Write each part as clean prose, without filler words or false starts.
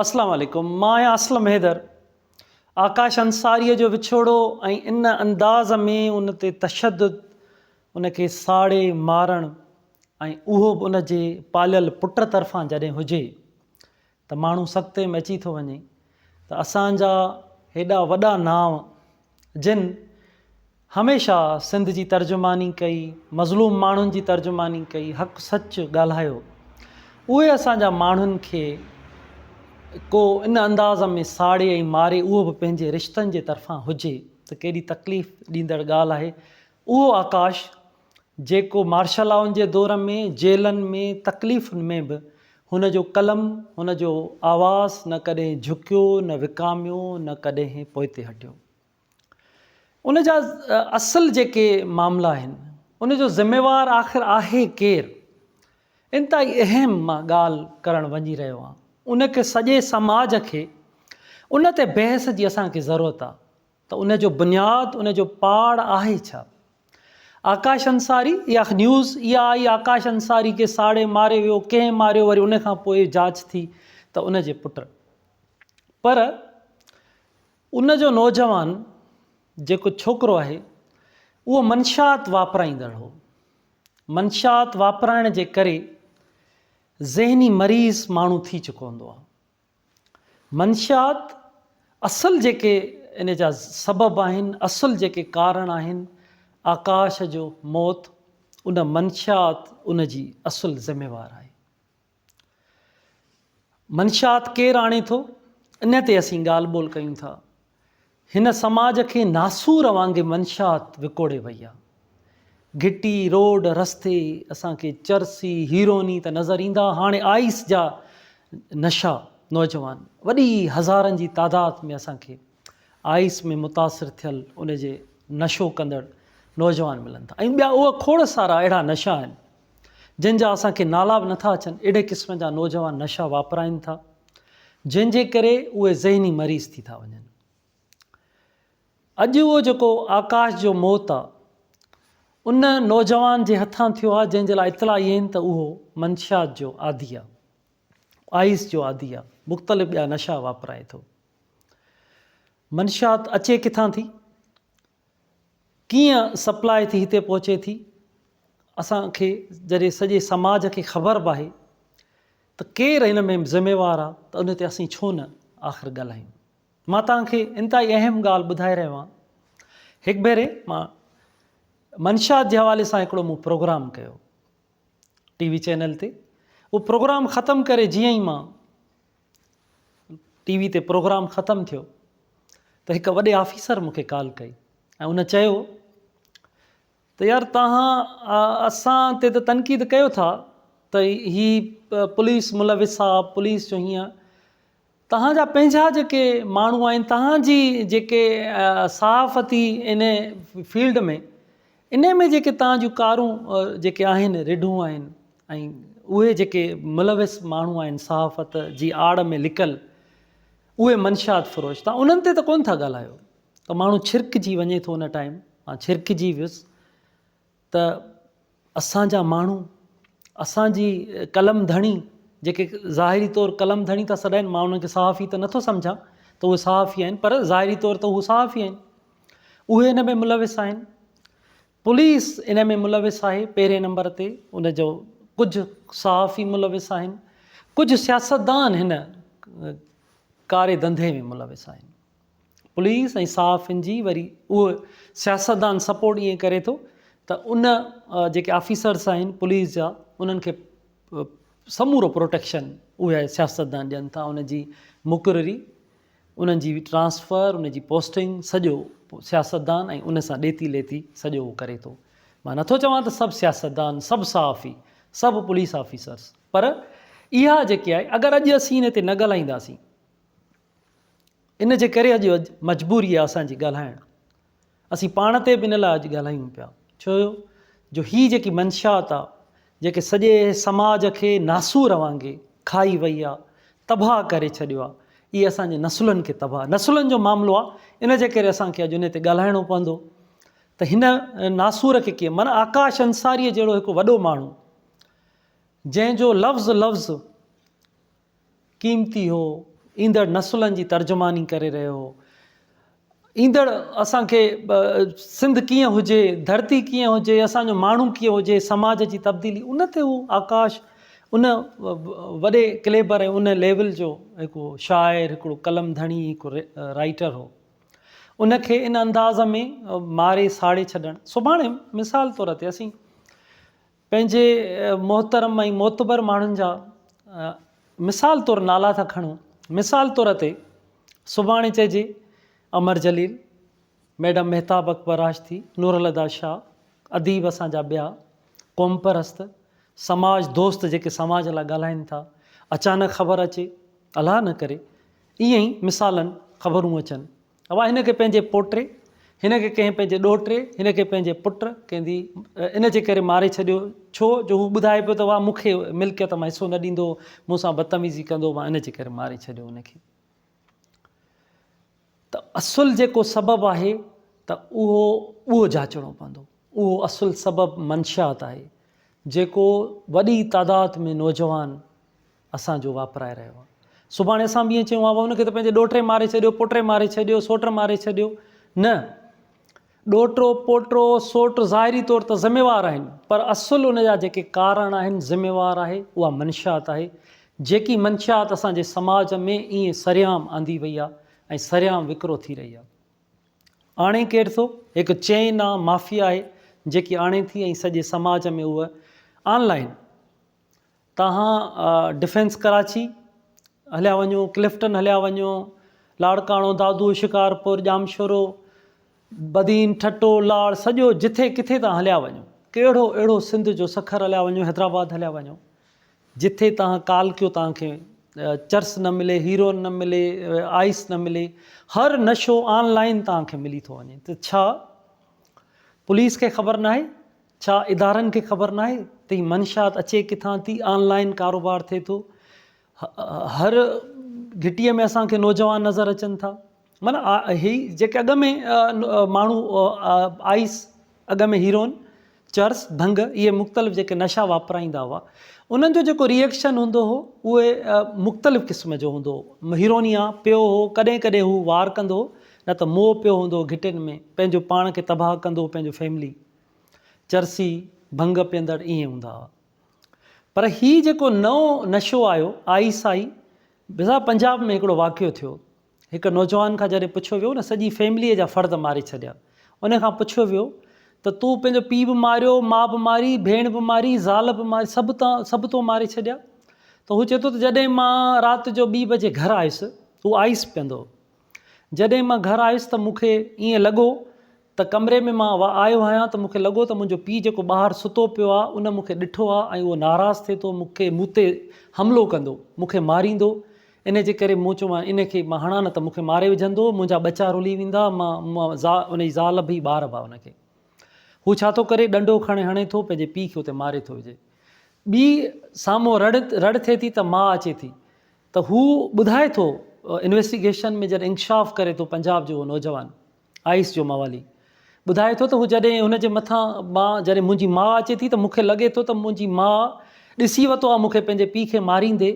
اسلام عليڪم مان آهيان اسلم حيدر آڪاش انصاريء جو وڇوڙو ۽ ان انداز ۾ ان تي تشدد ان کي ساڙي مارڻ ۽ اهو به ان جي پاليل پٽ طرفان جڏهن هجي ته ماڻهو سڪتي ۾ اچي ٿو وڃي ته اسان جا هيڏا وڏا نانء جن هميشه سنڌ جي ترجماني ڪئي، مظلوم ماڻهن جي ترجماني ڪئي، حق سچ ڳالهايو، اهي اسان جا ماڻهن کي ڪو ان انداز ۾ ساڙي ۽ ماري اهو به پنهنجي رشتن جي طرفان هجي ته ڪيڏي تڪليف ڏيندڙ ڳالهه آهي. اهو آڪاش جيڪو مارشلائن جي دور ۾ جيلن ۾ تڪليفن ۾ به هن جو قلم هن جو آواز نه ڪڏهن جهڪيو نه وڪاميو نه ڪڏهن پوئتي هٽيو. ان جا اصل جيڪي معاملا آهن ان جو ذميوار آخر آهي ڪير؟ انتهائي اهم مان ڳالهه ڪرڻ وڃي رهيو آهيان ان کي سڄي سماج کي ان تي بحث جي اسان کي ضرورت آهي ته ان جو بنياد ان جو پاڙ آهي ڇا؟ آڪاش انصاري اها نيوز اها آئي آڪاش انصاري کي ساڙي ماري ويو ڪنهن ماريو وري ان کان پوء جاچ ٿي ته ان جي پٽ پر ان جو نوجوان جيڪو ڇوڪرو آهي اهو منشيات واپرائيندڙ هو. منشيات واپرائڻ جي ڪري ذهني مريض ماڻهو ٿي چڪو هوندو آهي. منشيات اصل جيڪي ان جا سبب آهن، اصل جيڪي ڪارڻ آهن آڪاش جو موت ان منشيات ان جي اصل ذميوار آهي. منشيات ڪير آڻي ٿو؟ ان تي اسين ڳالهه ٻولهه ڪيون ٿا. هن سماج کي ناسور وانگي منشيات وڪوڙي وئي آ. گهٽي، روڊ، رستي اسان کي چرسي، هيروني ته نظر ايندا، هاڻي آئيس جا نشا نوجوان وڏي هزارن جي تعداد ۾ اسان کي آئيس ۾ متاثر ٿيل ان جي نشو ڪندڙ نوجوان ملن ٿا ۽ ٻيا اهي کوڙ سارا اهڙا نشا آهن جن جا اسان کي نالا به نٿا اچن، اهڙي قسم جا نوجوان نشا واپرائين ٿا، جنهن جي ڪري اهي ذهني مريض ٿي ٿا وڃن. اڄ اهو جيڪو آڪاش جو موت آ، ان نوجوان جي هٿان ٿيو آ، جنهن جي لاء اطلاع اهي آهن ته اهو منشيات جو عادي آ، آئيس جو عادي آ، مختلف ٻيا نشا واپرائي ٿو. منشيات اچي ڪٿان ٿي؟ ڪيئن سپلاء ٿي هتي پهچي ٿي اسان کي جڏهن سڄي سماج کي خبر به آهي ته ڪير هن ۾ ذميوار آهي ته ان تي اسين ڇو نه آخر ڳالهايون مان توهان کي انتهائي اهم ڳالهه ٻڌائي رهيو آهيان هڪ ڀيري مان منشيات جي حوالي سان هڪڙو مون پروگرام ڪيو ٽي وي چينل تي اهو پروگرام ختم ڪري جيئن ئي مان ٽي وي تي پروگرام ختم ٿيو ته هڪ وڏي آفيسر مون کي ڪال ڪئي ۽ ان چيو ته يار توهان اسان تي ته تنقيد ڪيو ٿا ته هي پوليس ملوث آ پوليس جو هيئن توهان جا پنهنجا جيڪي ماڻهو آهن توهان جي جيڪي صحافتي ان فيلڊ ۾ انهي ۾ جيڪي توهان جون ڪارون جيڪي آهن رڍون آهن ۽ اهي جيڪي ملوث ماڻهو آهن صحافت جي آڙ ۾ لڪل اهي منشيات فروش توهان انهن تي ته ڪونه ٿا ڳالهايو ته ماڻهو ڇرڪجي وڃي ٿو ان ٽائيم مان ڇرڪجي ويس ته اسان جا ماڻهو اسان جي قلم ڌڻي جيڪي ظاهري طور قلم ڌڻي ٿا سڏائن مان انهن کي صحافي ته نٿو سمجهان ته اهي صحافي آهن پر ظاهري طور ته هو صحافي آهن اهي ان ۾ ملوث آهن. پوليس ان ۾ ملوث آهي پهرين نمبر تي ان جو ڪجهه صحافي ملوث آهن ڪجهه سياستدان هن ڪاري ڌنڌي ۾ ملوث آهن پوليس ۽ صحافين جي وري اهو سياستدان سپورٽ ائين ڪري ٿو ته ان جيڪي آفيسرس آهن پوليس جا انهن کي سمورو پروٽيڪشن اهي سياستدان ڏين ٿا ان جي مقرري انهن جي ٽرانسفر، ان جي پوسٽنگ سڄو سياستدان ۽ ان سان ڏيتي ليتي سڄو اهو ڪري ٿو. مان نٿو چوان ته سڀ سياستدان، سڀ صحافي، سڀ پوليس آفيسرس پر اها جيڪي آهي اگر اڄ اسين ان تي نه ڳالهائينداسين ان جي ڪري اڄ مجبوري آهي اسان جي ڳالهائڻ. اسين پاڻ تي به ان لاء اڄ ڳالهايون پيا ڇو جو هي جيڪي منشيات آ جيڪي سڄي سماج کي ناسور وانگي کائي وئي آ تباهه ڪري ڇڏيو آ اهي اسان جي نسلن کي تباهه نسلن جو معاملو آ ان جي ڪري اسان کي اڄ ان تي ڳالهائڻو پوندو ته هن ناسور کي ڪيئن معنيٰ آڪاش انصاريء جهڙو هڪ وڏو ماڻهو جنهن جو لفظ لفظ قيمتي هو، ايندڙ نسلن جي ترجماني ڪري رهيو هو. ايندڙ اسان کي سنڌ ڪيئن هجي، ڌرتي ڪيئن هجي، اسان جو ماڻهو ڪيئن هجي، سماج جي تبديلي ان تي هو آڪاش ان وڏي ڪليبر ۽ ان ليول جو هڪ شاعر، هڪڙو قلم ڌڻي، هڪ رائيٽر هو. ان کي ان انداز ۾ ماري ساڙي ڇڏڻ سڀاڻي مثال طور تي اسين پنهنجي محترم ۽ معتبر ماڻهن جا مثال طور نالا ٿا کڻون مثال طور تي سڀاڻي چئجي امر جليل، ميڊم مهتاب اڪبر راشدي، نورالهديٰ شاهه، اديب اسان جا ٻيا، قومپرست، سماج دوست جيڪي سماج لاء ڳالهائين ٿا، اچانڪ خبر اچي، الله نه ڪري، ائين ئي مثالن خبرون اچن. اوا هن کي پنهنجي پوٽي، هن کي ڪنهن پنهنجي ڏوهٽي، هن کي پنهنجي پٽ ڪنهن the ان جي ڪري ماري ڇڏيو، ڇو جو هو ٻڌائي پيو ته واهه مون کي ملڪيت مان حصو نه ڏيندو، مون سان بدتميزي ڪندو، مان ان جي ڪري ماري ڇڏيو ان کي. ته اصل جيڪو سبب آهي ته اهو اهو جاچڻو پوندو. اهو اصل سبب منشيات آهي، جيڪو وڏي تعداد ۾ نوجوان اسان جو واپرائي رهيو آهي. سڀاڻي اسان به ائين چيون ها ان کي ته پنهنجي ڏوهٽي ماري ڇڏيو، پوٽي ماري ڇڏيو، سوٽ ماري ڇڏيو. نه، ڏوهٽو، پوٽو، سوٽ ظاهري طور ته ذميوار آهن پر اصل ان جا جيڪي ڪارڻ آهن، ذميوار آهي، اها منشيات آهي. جيڪي منشيات اسان جي سماج ۾ ائين سرعام آندي وئي آهي ۽ سرعام وڪرو ٿي رهي آهي. آڻي ڪير ٿو؟ هڪ چين آ، مافيا آهي جيڪي آڻي ٿي ۽ سڄي سماج ۾ اها آن لائين توهان ڊفينس ڪراچي هليا وڃو، ڪلفٽن هليا وڃو، لاڙڪاڻو، دادو، شڪارپور، ڄامشورو، بدين، ٺٽو، لاڙ سڄو جٿي ڪٿي توهان هليا وڃو ڪهڙو اهڙو سنڌ جو سکر هليا وڃو، حيدرآباد هليا وڃو جٿي توهان ڪال ڪيو توهان کي چرس نه ملي، هيروئن نه ملي، آئس نه ملي، هر نشو آن لائين توهان کي ملي ٿو وڃي ته ڇا پوليس کي خبر ناهي؟ ڇا ادارن کي خبر ناهي ته هي منشيات اچي ڪٿان ٿي، آن لائين ڪاروبار ٿئي ٿو، هر گهٽيء ۾ اسان کي نوجوان نظر اچن ٿا معنيٰ هي جيڪي اڳ ۾ ماڻهو آئس اڳ ۾ هيروئن چرس ڀنگ اهي مختلف جيڪي نشا واپرائيندا هئا انهن جو جيڪو ريئڪشن هوندو هو اهي مختلف قسم جو هوندو هو هيرونيا پيو هو ڪڏهن ڪڏهن هو وار ڪندو هو نه ته موهه پيو هوندو هو گهٽين ۾ پنهنجو پاڻ کي تباهه ڪندو هو پنهنجو فيملي چرسي ڀنگ پيئندڙ ائين هوندا هئا پر هي جيڪو نئون نشو آيو آئس آئي بزا پنجاب ۾ هڪڙو واقعو ٿيو هڪ نوجوان کان جڏهن پڇيو ويو نه سڄي فيمليء جا فرد ماري ڇڏيا ان کان پڇيو ويو ته تو پنهنجو پيء به ماريو ماء به ماري ڀيڻ به ماري زال به ماري سڀ تان سڀ تو ماري ڇڏيا ته هو چئي ٿو ته جڏهن مان رات جو ٻي بجي گهر آيس هو آئس پيئندو هو جڏهن مان گهر آيس ته مون کي ائين لڳو ته ڪمري ۾ مان آيو آهيان ته مون کي لڳو ته منهنجو پيء جيڪو ٻاهر ستو پيو آهي ان مون کي ڏٺو آهي ۽ اهو ناراض ٿئي ٿو مون کي مون تي حملو ڪندو مون کي ماريندو ان جي ڪري مون چيو مان ان کي مان هڻان نه ته مون کي ماري وجهندو منهنجا ٻچا رلي ويندا مان ان جي زال به ٻار به ان کي هو ڇا ٿو ڪري ڏنڊو کڻي هڻي ٿو پنهنجي پيء کي اتي ماري ٿو وجهي ٻي سامهون رڙ رڙ ٿئي ٿي ته ماء اچي ٿي ته هو ٻڌائي ٿو انويسٽيگيشن ۾ جڏهن انڪشاف ڪري ٿو پنجاب جو اهو نوجوان آئيس جو موالي ٻڌائي ٿو ته هو جڏهن هن جي مٿان مان جڏهن منهنجي ماء اچي ٿي ته مون کي لڳي ٿو ته منهنجي ماء ڏسي ورتو آهي مون کي پنهنجي پيء کي ماريندي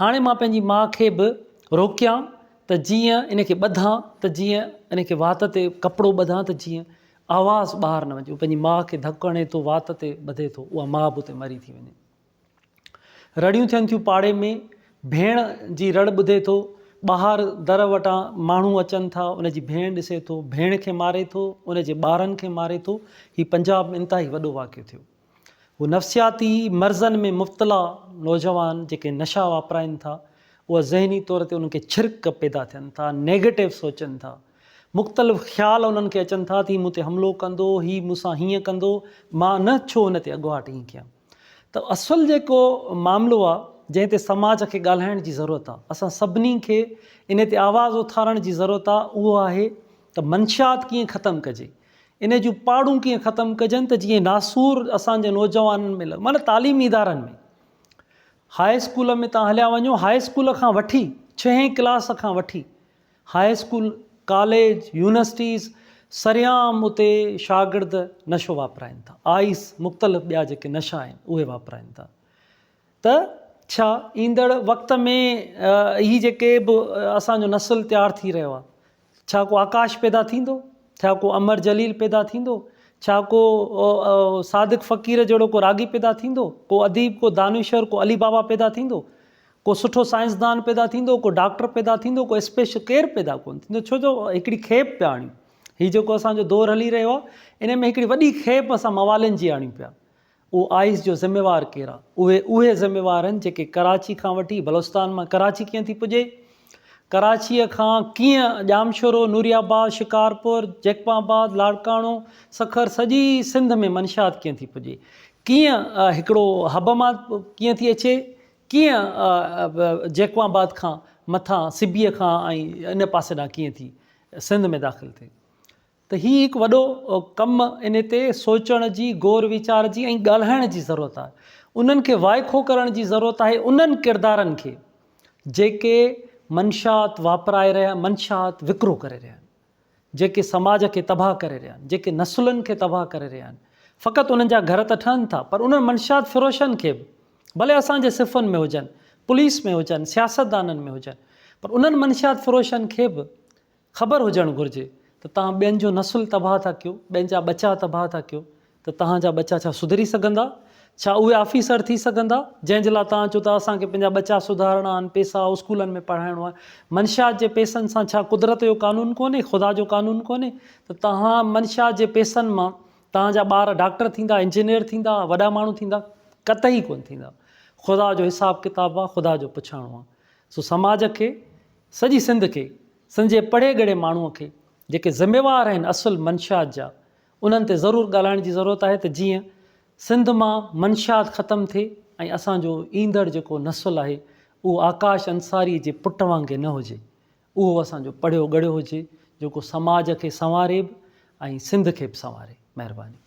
هاڻي مان پنهنجي ماء کي به روڪيان ته جيئن ان کي ٻڌان ته جيئن ان کي وات تي ڪپڙو ٻڌان ته جيئن آواز ٻاهر نه وڃي هو پنهنجي ماء کي ڌڪ هڻي ٿو وات تي ٻڌي ٿو اها ماء به اتي مري ٿي وڃي. رڙيون ٿين ٿيون پاڙي ۾ ڀيڻ جي رڙ ٻڌي ٿو ٻاهر در وٽان ماڻهو اچن ٿا ان جي ڀيڻ ڏسي ٿو ڀيڻ کي ماري ٿو ان جي ٻارن کي ماري ٿو هي پنجاب ۾ انتهائي وڏو واقعو ٿيو هو نفسياتي مرضن ۾ مبتلا نوجوان جيڪي نشا واپرائن ٿا اها ذهني طور تي انهن کي ڇرڪ پيدا ٿين ٿا نيگيٽو سوچن ٿا مختلف خيال انهن کي اچن ٿا ته هي مون تي حملو ڪندو هي مون سان هيئن ڪندو مان نه ڇو هن تي اڳواٽ ائين ڪيان ته اصل جيڪو معاملو آ جنهن تي سماج کي ڳالهائڻ جي ضرورت آ اسان سڀني کي ان تي آواز اٿارڻ جي ضرورت آ اهو آهي ته منشيات ڪيئن ختم ڪجي ان جون پاڙون ڪيئن ختم ڪجن ته جيئن ناسور اسان جي نوجوانن ۾ معنيٰ تعليمي ادارن ۾ هاء اسڪول ۾ تان هليا وڃو هاء اسڪول کان وٺي ڇهين ڪلاس کان وٺي هاء اسڪول، ڪاليج، يونيورسٽيز سرعام اتي شاگرد نشو واپرائين ٿا، آئيس، مختلف ٻيا جيڪي نشا آهن اهي واپرائين ٿا ته ڇا ايندڙ وقت ۾ هي جيڪي به اسان جو نسل تيار ٿي رهيو آهي ڇا ڪو آڪاش پيدا ٿيندو؟ ڇا ڪو امر جليل پيدا ٿيندو؟ ڇا ڪو صادق فقير جهڙو ڪو راڳي پيدا ٿيندو؟ ڪو اديب، ڪو دانشور، ڪو علي بابا پيدا ٿيندو؟ ڪو سٺو سائنسدان پيدا ٿيندو؟ ڪو ڊاڪٽر پيدا ٿيندو؟ ڪو اسپيش ڪير پيدا ڪونه ٿيندو ڇو جو هڪڙي کيپ پيا آڻيون. هي جيڪو اسان جو دور هلي رهيو آهي ان ۾ هڪڙي وڏي کيپ اسان موالين جي آڻيون پيا. اهو آئيس جو ذميوار ڪير آ؟ اهي اهي ذميوار آهن جيڪي ڪراچي کان وٺي بلوچستان مان ڪراچي ڪيئن ٿي پڄي، ڪراچيء کان ڪيئن ڄامشورو، نوري آباد، شڪارپور، جيڪب آباد، لاڙڪاڻو، سکر سڄي سنڌ ۾ منشيات ڪيئن ٿي پڄي، ڪيئن هڪڙو حب مان ڪيئن ٿي اچي، ڪيئن جيڪب آباد کان مٿان سبيء کان ۽ ان پاسي ڏانهن ڪيئن ٿي سنڌ ۾ داخل ٿئي. ته هي هڪ وڏو ڪم ان تي سوچڻ جي، غور ويچار جي ۽ ڳالهائڻ جي ضرورت آهي. انهن کي وائکو ڪرڻ جي ضرورت آهي انهن ڪردارن کي جيڪي منشيات واپرائي رهيا منشيات وڪرو ڪري رهيا آهن. جيڪي سماج کي تباهه ڪري رهيا آهن، جيڪي نسلن کي تباهه ڪري رهيا آهن. فقط انهن جا گهر ته ٺهن ٿا پر انهن منشيات فروشن کي به ڀلي اسان جي صفن ۾ هجن، پوليس ۾ هجن، سياستدانن ۾ هجن پر انهن منشيات فروشن کي به خبر هجڻ گهرجي ته توهان ٻين جو نسل تباهه ٿا ڪيو، ٻين جا ٻچا تباهه ٿا ڪيو ته توهان جا ٻچا ڇا سڌري سگهندا؟ ڇا اهي آفيسر ٿي سگهندا جنهن جي لاء توهان چئو ٿا اسان کي پنهنجا ٻچا سڌارڻا آهن، پيسا اسڪولن ۾ پڙهائڻو آهي. منشيات جي پيسن سان ڇا قدرت جو قانون ڪونهي، خدا جو قانون ڪونهي ته توهان منشيات جي پيسن مان توهان جا ٻار ڊاڪٽر ٿيندا، انجنيئر ٿيندا، وڏا ماڻهو ٿيندا؟ قطعي ڪونه ٿيندا. خدا جو حساب ڪتاب آهي، خدا جو پڇاڻو آهي. سو سماج کي سڄي سنڌ کي، سنڌ جي پڙهي ڳڙهي ماڻهوء کي، جيڪي ذميوار آهن اصل منشيات جا، انهن تي ضرور ڳالهائڻ جي ضرورت آهي ته جيئن سنڌ مان منشيات ختم ٿئي ۽ اسان جو ايندڙ جيڪو نسل آهي اهو آڪاش انصاريء جي پٽ وانگي نه هجي، اهو اسان جو پڙهيو ڳڙهيو هجي، جيڪو سماج کي سنواري به ۽ سنڌ کي به سنواري. مهرباني.